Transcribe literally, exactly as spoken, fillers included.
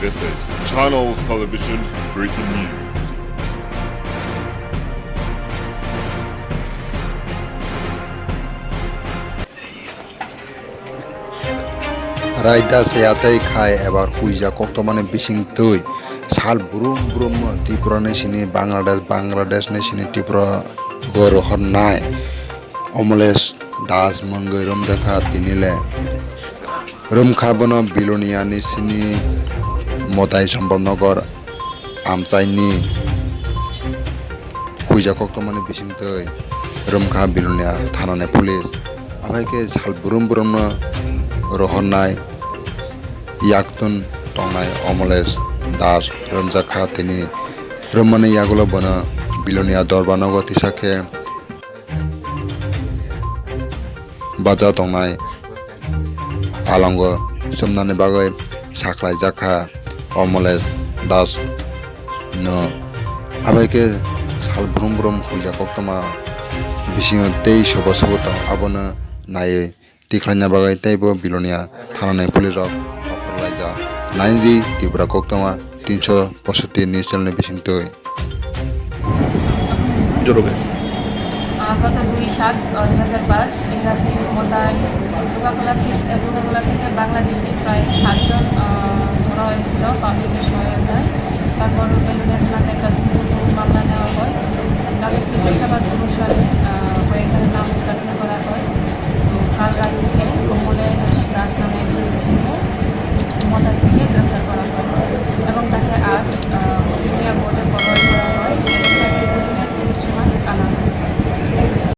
This is Channels Television's breaking news. Raida se atei khai ebar huija koktwmani bisingtwi sal brum brum Tripura ni sini Bangladesh, Bangladesh ni sini Tripura go rohornai Omolesh Das mungwi romjakha tinile. Romkha bono Bilonia ni sini Modai Sambhab Nagar amchaini huija koktwmani bisingtwi romkha Bilonia thanani police. Abai khe sal brum brumno rohornai yaktun tongnai Omolesh Das romjakha tini. Rommani yagulo bono Bilonia Dorbar Nagar tisa khe baja tongnai alongo chumnani bagwi saklaijakha Omolesh Das no. Abai khe sal brum brum huija koktwma bisingo tei sobo sobo tong abono naiwi tikhlaina bagwi teibo Bilonia thanani police rok offer laijak. Naidi Tripura koktwma tinso posotti news channel ni bisingtwi. জোরে। আহ, গত দুই সাত, আহ, দুই হাজার বাইশ ইংরাজি মোতায় Coca Cola the-, আহ, কোকাকোলা থেকে বাংলাদেশি প্রায় সাতজন, আহ, ধরা হয়েছিল পাবলিকের সহায়তায়। তারপর বেলুনিয়া থানাতে একটা সুমোটো মামলা নেওয়া হয়। তাদের জিজ্ঞাসাবাদ অনুসারে, আহ, কয়েকজনের নাম উদ্ধার